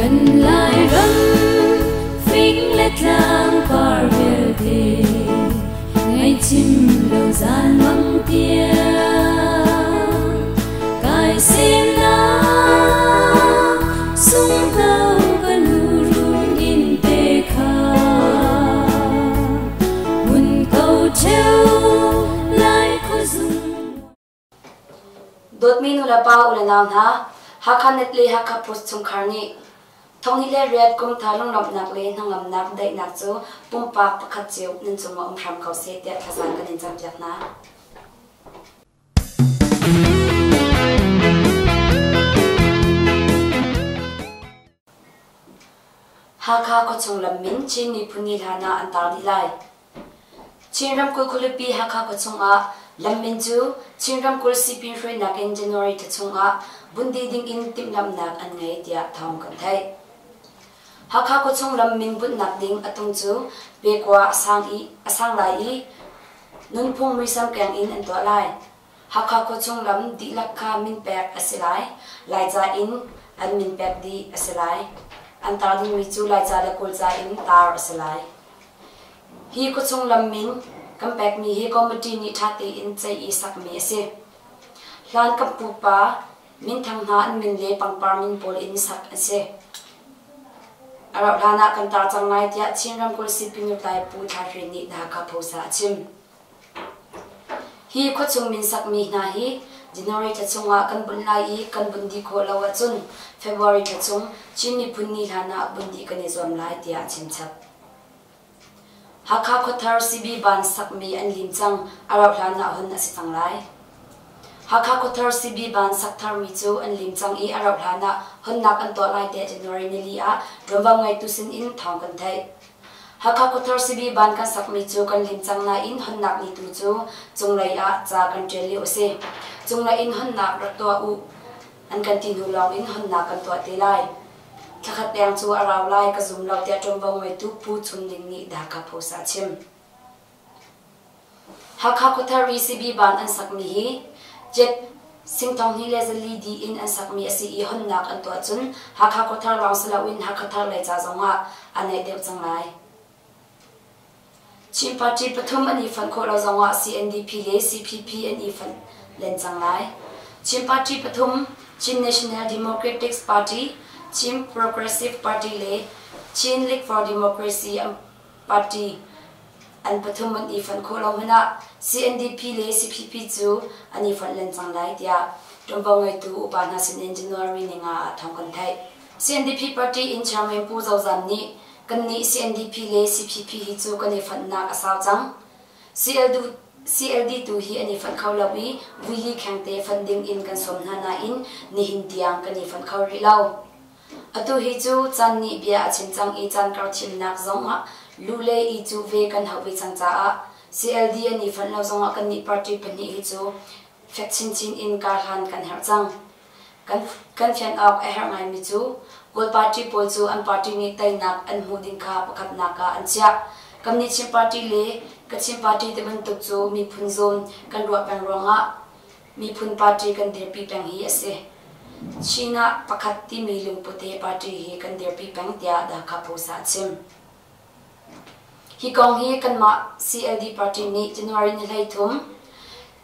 Kan Lairam fing le tlang par vialte ngaihchim lo zan mang tiang kai semnak sunghno ka nu run in te kha hmun ko ṭheo lai khuazung. Dawtmi nulepa ulenau hna, Hakha Net le Hakha Post chungkhar nih 2002 kum thar lunglawmhnak le hnangamnak daihnak cu pumpak pakhat cio nan cungah um hram ko seh tiah thlazang kan in campiak hna. Hakha khuachung lam min Chin miphun ni hlan ah an tar dih lai. Chin ramkulh khualipi Hakha khuachung ah lam min cu Chin ramkulh sipin hruainak in January thla chung ah bundi ding in timhlamhnak an ngei tiah thawng kan theih. Hakha khuachung lam min bunhnak ding a tung cu pekua a sang i a sang lai i nunphung muisam keng in an tuah lai. Hakha khuachung lam dihlak kha min pek a si lai. Laica in an min pek dih a si lai. An tar dingmi cu Laica le Kawlca in tar a si lai. Hi khuachung lam min kan pekmi hi committee nih ṭha tein ceih i sakmi a si. Hlan kan pupa minthang hna an min le pangpar min pawl in sak an si. A rauh hlan ah kan tar cang lai tiah Chin ramkulh Sipin lutlai Pu Thla Hre nih The Hakha Post ah a chim. Hi khuachung min sakmi hna hi January thla chungah kan bunh lai i kan bunh dih khawh lo ahcun February thla chung Chin Miphun Ni hlan ah bunh dih kan i zuam lai tiah a chimchap. Hakha Khuathar CB ban sakmi an lim cang, a rauh hlan ah hun a si cang lai. Hakha Khuathar CB ban sak tharmi cu an lim cang i a rauh hlan ah honnak an tuah lai tiah January nili ah ṭuanvo ngeitu sin in thawng kan theih. Hakha Khuathar CB ban kan sakmi cu kan lim cang nain honnak ni tu cu cunglei ah ca kan ṭial lio a si. Cunglei in honnak rak tuah u an kan ti hnu lawng in honnak kan tuah te lai. Thlakhat leng cu a rau lai ka zum lo tiah ṭuanvo ngeitu Pu Chum Ling nih The Hakha Post ah a chim. Hakha Khuathar i CB ban an sakmi hi jet singthong hnih le zali di in an sakmi a si i honnak an tuah cun Hakha Khuathar lawng si loin Hakha Thar lei ca zongah a naih deuh cang lai. Chin party pathum an i fonh khawh lo zongah CNDP le CPP an i fonh len cang lai. Chin party pathum Chin National Democratic Party, Chin Progressive Party le Chin League for Democracy Party an pathum an i fonh khawh lo hmanh ah CNDP le CPP cu an i fonh len cang lai tiah ṭuanvo ngeitu upa hna sinin January ninga ah thawng kan theih. CNDP party in chairman Pu Zo Zam nih kannih CNDP le CPP hi cu kan i fonhnak a sau cang. CLD, CLD tu hi an i fonh kho lo i vuili khengte fonh ding in kan sawm hna nain nihin tiang kan i fonh kho rih lo. Atu hi cu caan nih bia a chim cang i caan kar thimnak zong ah lu le i cuh ve kan hauh ve cang caah CLD an i fonh lo zongah kannih party pahnih hi cu fek chinchin in karhlan kan herh cang. Kan fian awk a herh ngaimi cu Kawl party pawl cu an party nih teinak an hmuh ding kha pakhatnak ah an chiah. Kannih Chin party le Kachin party ti bantuk cu miphun zawn kan ruah peng ruangah miphun party kan dirpi peng hi a si. Chin ah pakhat timi lungput he party hi kan dirpi peng tiah Dakha Post ah a chim. Hi kong hi kanmah CLD party nih January ni 13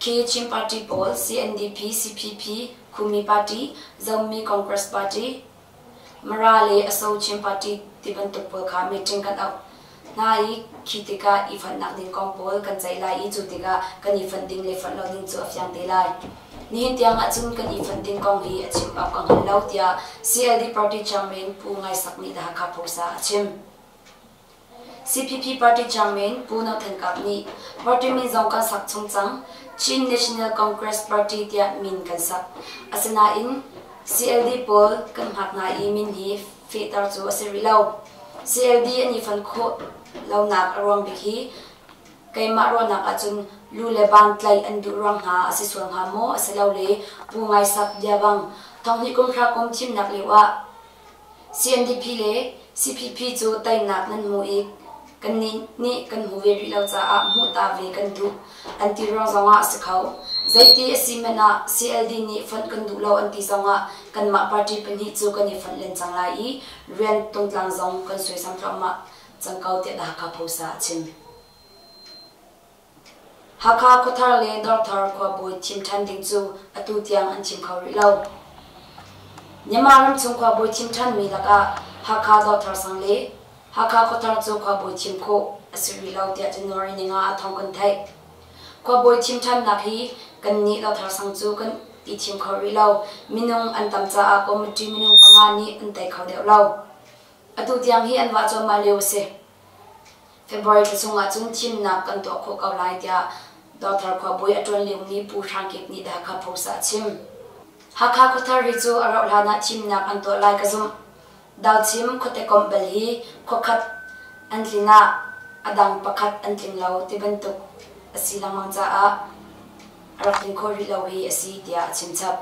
khi Chin party pawl CNDP, CPP, Khumi party, Zomi Congress party, Mara le Aso Chin party tibantuk pawl kha meeting kan auh hna i khi tikah i fonhnak ding kong pawl kan ceih lai i cu tikah kan i fonh ding le fonh lo ding cu a fiang te lai. Nihin tiang ahcun kan i fonh ding kong hi a chim awk ka hngal lo tiah CLD party chairman Pu Ngai Sak nih The Hakha Post ah a chim. CPP party chairman Pu No Than Kap nih party min zong kan sak chung cang. Chin National Congress Party tiah min kan sak. Asinain CLD pawl kan hngak hna i min hi fehter cu a si rih lo. CLD an i fon khawh lonak a ruang bik hi keimah ruahnak ahcun lu le baan tlaih an duh ruang hna a si sual hnga maw asilole Pu Ngai Sak bia bang thonghnih kum hra kum thimnak lio ah CNDP le CPP cu teinak nan hmu i kannih nih kan hmu ve rih lo caah hmuh ta ve kan duh an ti ruang zongah a si kho. Zeiti a si hmanh ah CLD nih fonh kan duh lo an ti zongah kanmah party pahnih cu kan i fonh len cang lai i rian tungtlang zong kan suaisam thluahmah cang ko tiah The Hakha Post ah a chim. Hakha khuathar le Dawrthar khuabawi thim ṭhan ding cu atu tiang an thim kho rih lo. Myanmar ramchung khuabawi thim ṭhanmi lakah Hakha Dawrthar sang le Hakha khuathar cu khuabawi thim khawh a si rih lo tiah January ninga ah thawng kan theih. Khuabawi thim ṭhannak hi kannih Dawrthar sang cu kan i thim kho rih lo. Minung an tam caah committee minung panga nih an tei kho deuh lo. Atu tiang hi an vah cuahmah lio a si. February thla chung ahcun thimnak kan tuah khawh ko lai tiah Dawrthar khuabawi a ṭuan liomi Pu Hrang Kip nih The Hakha Post ah a chim. Hakha khuathar hi cu a rauh hlan ah thimnak an tuah lai ka zumh. Dauchim khuatekomh bal hi khuakhat an tlin ah a dang pakhat an tling lo ti bantuk a si lengmang caah a rak tlin khawh rih lo hi a si tiah a chimchap.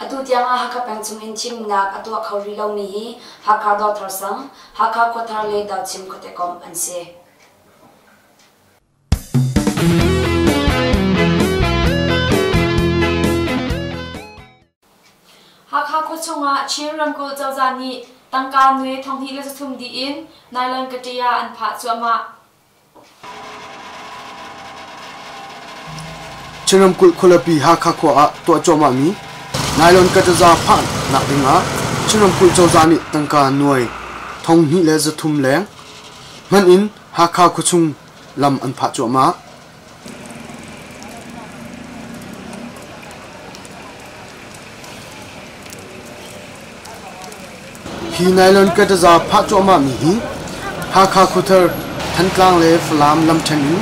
Atu tiang ah Hakha peng chungin thimnak a tuah kho rih lomi hi Hakha Dawrthar Sang, Hakha Khuathar le Dauchim khuatekomh an si. Hakha khuachung ah Chin ramkulh cozah nih tangka nuai 2300 dih in nylon kaṭia an phah cuahmah. Chin ramkulh khualipi Hakha khua ah tuah cuahmahmi nylon kataza phahnak ding ah Chin ramkulh cozah nih tangka nuai 2300 leng hman in Hakha khuachung lam an phah cuahmah. Hi nylon kataza phah cuahmahmi hi Hakha khuathar Thantlang le Falam lamṭhen in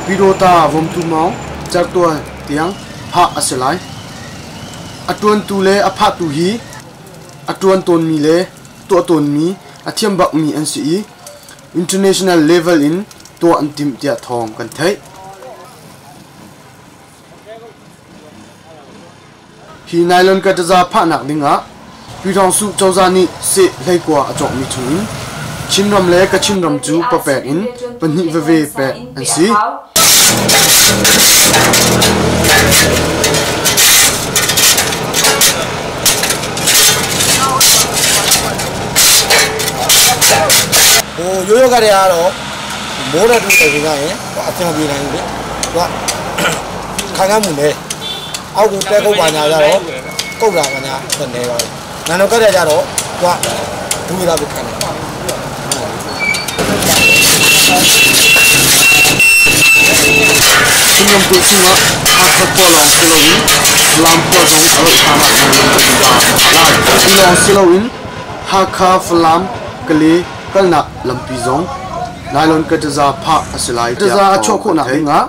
Pyidawta Vomtu Mawng certual tiang phah a si lai. A ṭuantu le a phahtu hi a ṭuan tawnmi le tuah tawnmi a thiam bakmi an si i international level in tuah an timh tiah thawng kan theih. Hi nylon kataza phahnak dingah Pyidawngsu cozah nih seh hleikua a cawkmi chungin Chinram le Kachin ram cu papek in pahnih veve pek an si. ဟိုရိုးရိုးကတည်းကတော့မိုးတဲ့တူတယ်ခင်ဗျာရင်အဆင်မပြေနိုင်ဘူးလေသူကခိုင်ခန့်မှုနဲ့အောက်ကိုတဲကုတ်ပါညာကြတော့ကုတ်တာပါညာနေပါတယ်နန်တော့ကတဲ့ကြတော့သူကဒူရတာပဲခံတယ် Chin ramkulh chungah Hakha khua lawng si loin Falam khua zong a rauh hlan ah nylon kataza an phah lai. Cu lawng si loin Hakha Falam Kale kalnak lampi zong nylon kataza phah a si lai tiah a chuah khawhnak dingah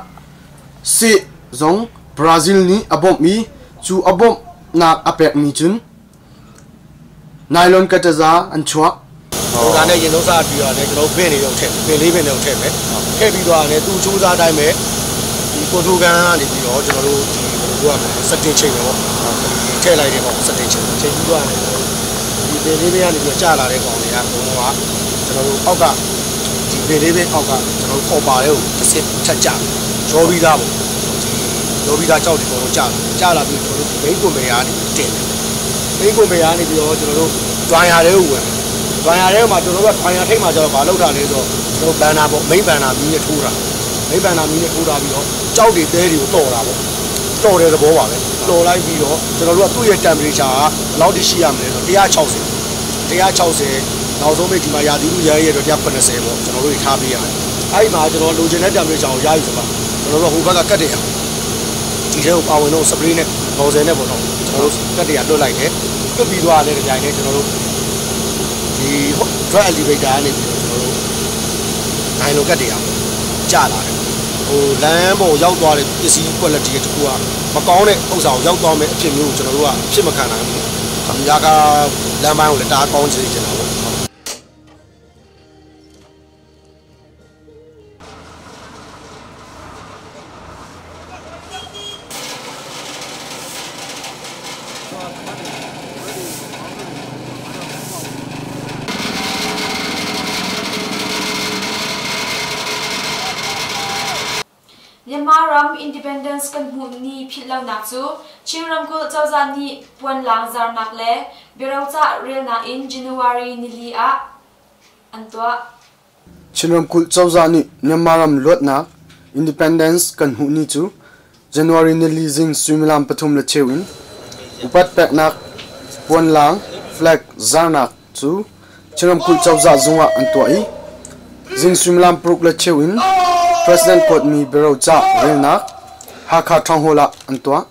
seh zong Brazil nih a bawmh i cu a bawmhnak a pekmi cun nylon kataza an chuah. ဒါနဲ့ရင်ဆုံးစားပြီးတော့လည်းကျွန်တော်ပင့်နေတော့ထည့်ပင်လေးပင်တော့ထည့်မယ်ထည့်ပြီးတော့လည်းသူစူးစားတိုင်းပဲဒီကွန်ထရိုးကန်ကနေပြီးတော့ကျွန်တော်တို့ဒီဘယ်လိုပြောရမလဲစတင်ချိန်ပဲပေါ့ဒီထည့်လိုက်တဲ့ကောင်စတင်ချိန်ချိန်ပြီးတော့လည်းဒီပင်လေးပင်ကနေပြီးတော့ကြာလာတဲ့ကောင်တွေကအကုန်လုံးကကျွန်တော်တို့အောက်ကဒီပင်လေးပင်အောက်ကကျွန်တော်တို့ခေါ်ပါတဲ့ကိုတစ်စစ်ထက်ကြရောပြီးသားပေါ့ဒီရောပြီးသားကြောက်ဒီကောင်တို့ကြာလာကြာလာပြီးကျွန်တော်တို့ဘိန်းကွန်ပယ်ကနေတင်တယ်ဘိန်းကွန်ပယ်ကနေပြီးတော့ကျွန်တော်တို့ဒွိုင်ယာတွေကိုဝင်ဒွိုင်ယာထဲမှာကျွန်တော်တို့ကဒွိုင်ယာထိတ်မှာကျတော့မလုပ်တာလဲဆိုတော့ကျွန်တော်ဘန်နာပေါ့မိန်ဘန်နာမီးနဲ့ထိုးတာမိန်ဘန်နာမီးနဲ့ထိုးတာပြီးတော့ကြောက်တွေတဲတွေကိုတော်တာပေါ့တော်တဲ့သဘောပါပဲတော်လိုက်ပြီးတော့ကျွန်တော်တို့ကသူ့ရဲ့ temperature ကဘယ်လောက်တိရှိရမလဲဆိုတော့160 160နောက်ဆုံးမိဒီမှာရာသီဥရဲရဲတော့180ပေါ့ကျွန်တော်တို့ထားပေးရတယ်အဲ့ဒီမှာကျွန်တော်လိုချင်တဲ့ temperature ကိုရယူစပါကျွန်တော်တို့ဟိုဘက်ကကတ်တယ်ဒီထဲကိုပါဝင်တော့ spray နဲ့ nozzle နဲ့ပေါ့နော်ကျွန်တော်တို့ကတ်တရလွတ်လိုက်တယ်လွတ်ပြီးသွားတဲ့ကြိုင်နဲ့ကျွန်တော်တို့ဒီ drug elevator ကနေပြီးတော့ကျွန်တော်တို့နိုင်လိုကတ်တရကြာလာတယ်ဟိုလမ်းပေါ်ရောက်သွားတဲ့ပစ္စည်း quality တခုကမကောင်းတဲ့ဥစ္စာကိုရောက်သွားမယ်အဖြစ်မျိုးကိုကျွန်တော်တို့ကဖြစ်မခံနိုင်ဘူး။အများကလမ်းပိုင်းကိုလည်းတအားကောင်းချင်နေတာပေါ့။ မြန်မာ Myanmar ram independence kan hmuh ni philhlonak cu Chin ramkulh cozah nih puanlang zarnak le biarocah relnak in January nili ah an tuah. Chin ramkulh cozah nih Myanmar ram luatnak independence kan hmuh ni cu January nili zing suimilam 3:15 in upat peknak puanlang flag zarnak cu Chin ramkulh cozah zung ah an tuah i zing suimilam 6:15 in President kuatmi biarocah relnak Hakha Town Hall ah an tuah.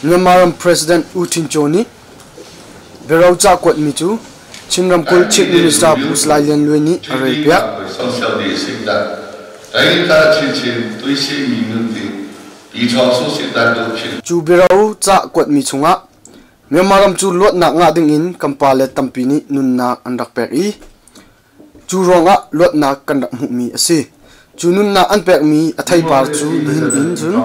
Myanmar ram President U Htin Kyaw nih biaroca kuatmi cu Chin ramkulh Chief Minister Pu Salai Lian Luai nih a relpiak. Cu biaroca kuatmi chungah Myanmar ram cu luatnak ngah dingin kan pale tampi nih nunnak an rak pek i cu ruangah luatnak kan rak hmuhmi a si. Cu nunnak an pekmi a theipar cu nihin in cun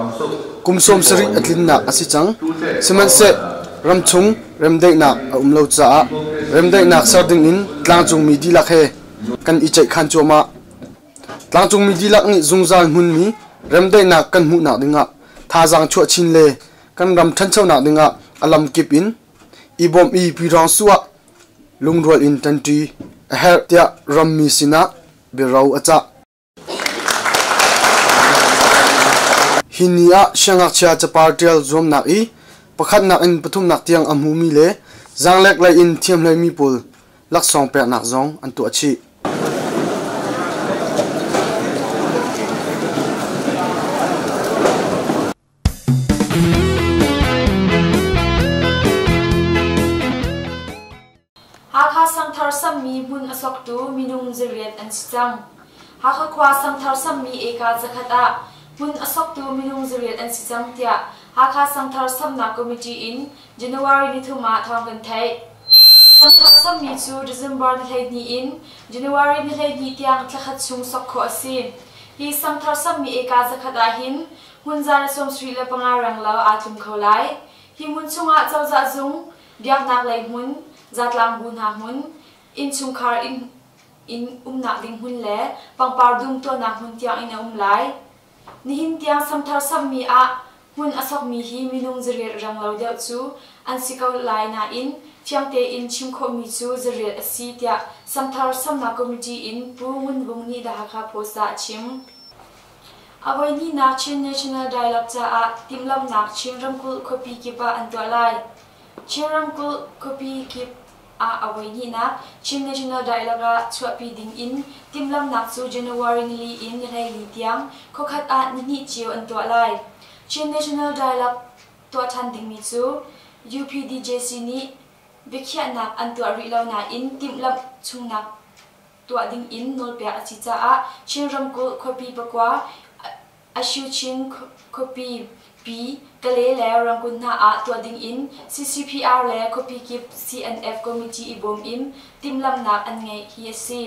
kum 70 a tlinnak a si cang. Sihmanhseh ramchung remdaihnak a um lo caah remdaihnak ser dingin tlangcungmi dihlak he kan i ceihkhan cuahmah. Tlangcungmi dihlak nih zungzal hmunmi remdaihnak kan hmuhnak dingah thazaang chuah chin le kan ram ṭhanchonak dingah a lamkip in i bawmh i Pyidawngsu ah lungrual in ṭanṭi a herh tiah rammi sinah biaro a cah. Hi ni ah siangngakchia capar ṭial zuamnak i pakhatnak in pathumnak tiang a hmumi le zaanglek lei in thiamhleimi pawl laksawng peknak zong an tuah chih. Hakha sangthar sammi hmun a soktu minung 8 an si cang. Hakha khua sangthar sammi eka 100 ah hmun a soktu minung 8 an si cang tiah Hakha sangthar samnak committee in January 3 ah thawng kan theih. Sangthar sammi cu December ni 12 in January ni 12 tiang thlakhat chung sok khawh a si. Hi sangthar sammi eka 100 ahhin hmun 175 renglo aa tlum kho lai. Hi hmun chungah cozah zung, biaknak lei hmun, zatlang bu hna hmun, innchungkhar inn inn umnak ding hmun le pangpar dum tuahnak hmun tiang in a um lai. Nihin tiang samthar samhmi ah hmun a sokmi hi minung 8 renglo deuh cu an si ko lai nain fiang tein chim khawhmi cu 8 a si tiah samthar samnak committee in Pu Ngun Vung nih The Hakha Post ah a chim. A voihnihnak Chin National Dialogue caah timhlamhnak Chin ramkulh khuapi kip ah an tuah lai. Chin ramkulh khuapi kip ah a voihnihnak Chin National Dialogue ah chuahpi ding in timhlamhnak cu January nili in ni 14 tiang khuakhat ah nihnih cio an tuah lai. Chin National Dialogue tuah ṭhan dingmi cu UPDJC nih biakhiahnak an tuah rih lo nain timhlamh chungnak tuah ding in nawlpek a si caah Chin ramkulh khuapi pakua Ashu-Chin khuapi Pi, Kale le Rangoon hna ah tuah ding in CCPR le khuapi kip CNF committee i bawm in timhlamhnak an ngeih hi a si.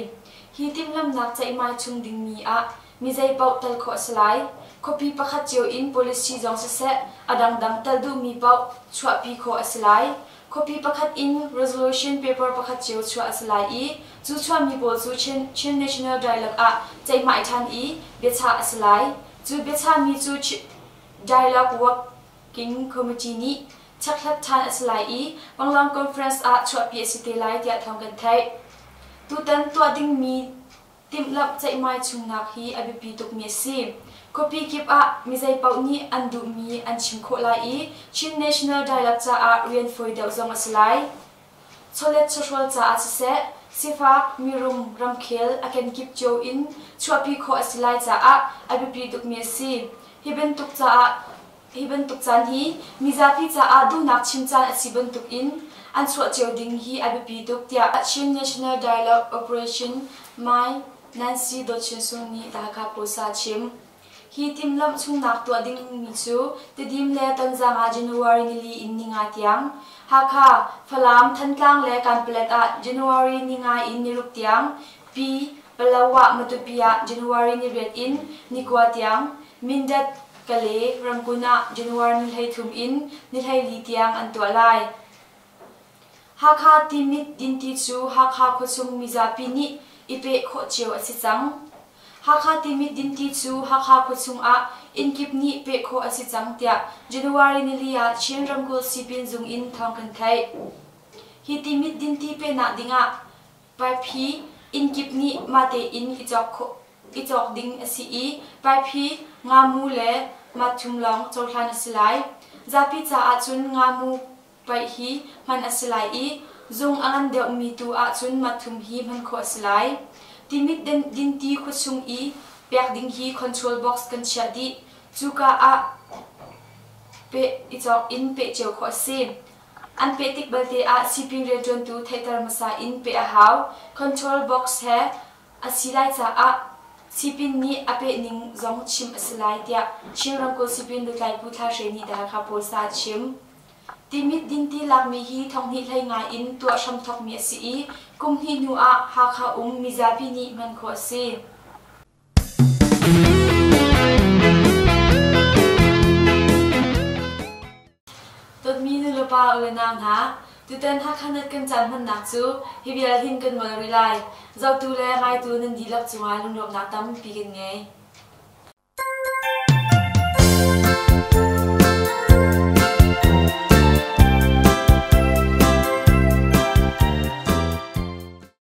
Hi timhlamhnak ceihmai chung dingmi ah mi zeipaoh tel khawh a si lai. Khuapi pakhat cio in policy zong siseh a dangdang tel duhmi paoh chuahpi khawh a si lai. Khuapi pakhat in resolution paper pakhat cio chuah a si lai i cu chuahmi pawl cu Chin, Chin National Dialogue ah ceihmai ṭhan i biachah a si lai. Cu biachahmi cu Dialogue Working Committee nih chekhlat ṭhan a si lai i Panglong Conference ah chuahpi a si te lai tiah thawng kan theih. Tutan tuah dingmi timhlamh ceihmai chungnak hi a biapi tukmi a si. Khuapi kip ah mi zeipaoh nih an duhmi an chim khawh lai i Chin National Dialogue caah rian fawi deuh zong a si lai. Chawlet chawhrawl caah siseh, sifak, mirum, ramkhel a kenkip cio in chuahpi khawh a si lai caah a biapi tukmi a si. Hi bantuk caah hi bantuk caan hi mizapi caah duhnak chim caan a si bantuk in an chuah cio ding hi a biapi tuk tiah Chin National Dialogue Operation Mai Nancy Dawt Chin Sung nih The Hakha Post ah a chim. Hi timhlamh chungnak tuah dingmi cu Tidim le Tonzang ah January nili in ninga tiang, Hakha, Falam, Thantlang le Kanpalet ah January ninga in niruk tiang, Pi, Palawa, Matupi ah January niriat in nikua tiang, Mindat, Kale, Rangoon ah January ni 13 in ni 14 tiang an tuah lai. Hakha Timit dinti cu Hakha khuachung mizapi nih i peh khawh cio a si cang. Hakha Timit dinti cu Hakha khuachung ah innkip nih peh khawh a si cang tiah January nili ah Chin ramkulh sipin zung in thawng kan theih. Hi Timit dinti pehnak dingah pipe hi innkip nih mah tein i cawk khawh i cawk ding a si i pipe hi ngamu le matthum lawng cohlan a si lai. Zapi caah cun ngamu paih hi hman a si lai i zung a ngan deuhmi tu ahcun matthum hi hman khawh a si lai. Timit dinti khuachung i pek ding hi control box kan chiah dih. Cuka ah peh i cawk in peh cio khawh a si. An peh tik balte ah sipin rianṭuantu theihter hmasa in peh a hau. Control box he a si lai caah sipin nih a peh ning zong chim a si lai tiah Chin ramkulh sipin lutlai Pu Thla Hre nih The Hakha Post ah a chim. Timit dinti lakmi hi thonghnih hlei in tuah hramthawkmi a si i kum hnih hnu ah Hakha um mizapi nih hman khawh a si. Dawtmi nulepa ulenau hna, tutan Hakha Net kan caan hmannak cu hi vial hin kan ngol rih lai. Zohtu le ngaitu nan dihlak cungah lunglawmhnak tampi kan ngei.